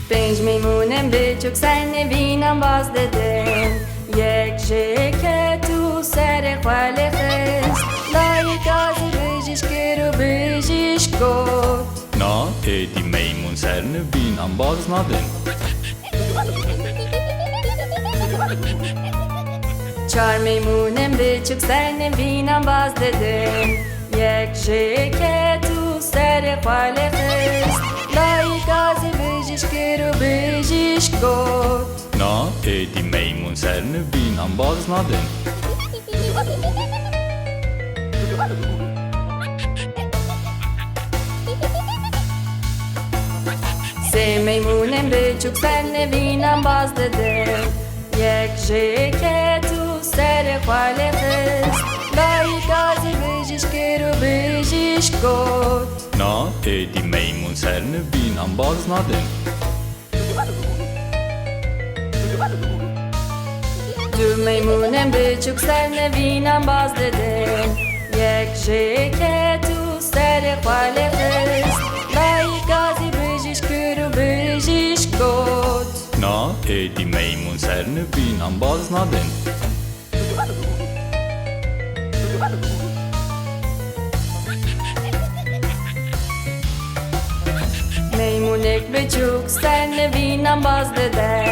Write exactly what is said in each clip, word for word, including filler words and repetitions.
Pênc meymûnên biçûk ser nivînan baz didin. Yek jê ket û serê xwe lê xist. Dayika zî bijîşk kir û bijîşk got. Na, êdî meymûn ser nivînan baz nadin. Çar meymûnên biçûk ser nivînan baz didin. Yek jê ket û serê xwe lê xist. Dayika zî bijîşk kir û bijîşk got. Na, êdî meymûn ser nivînan baz nadin. Sê meymûnên biçûk ser nivînan baz didin. Yek jê ket û serê xwe lê xist. Dayika zî bijîşk kir û bijîşk got. Na, êdî meymûn ser nivînan baz nadin. Du meymûnên biçûk ser nivînan baz didin. Yek jê ket û serê xwe lê xist. Dayika zî bijîşk kir û bijîşk got. Na, êdî meymûn ser nivînan baz nadin. Meymûnek biçûk ser nivînan baz dide.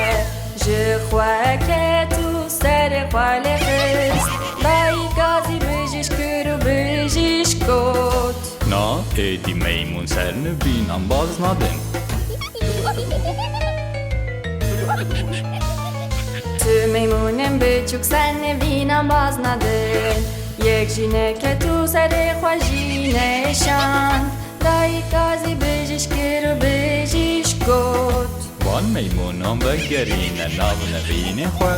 Ji xwe ket û serê xwe lê xist. Dayika zî bijîşk kir û bijîşk got. Na, êdî meymûn ser nivînan baz nadin. Tu meymûnên biçûk ser nivînan baz nadin. Yek jî neket û serê xwe jî neşand. Dayika zî bijîşk kir û bijîşk got. Van meymûnan vegerîne nav nivînê xwe.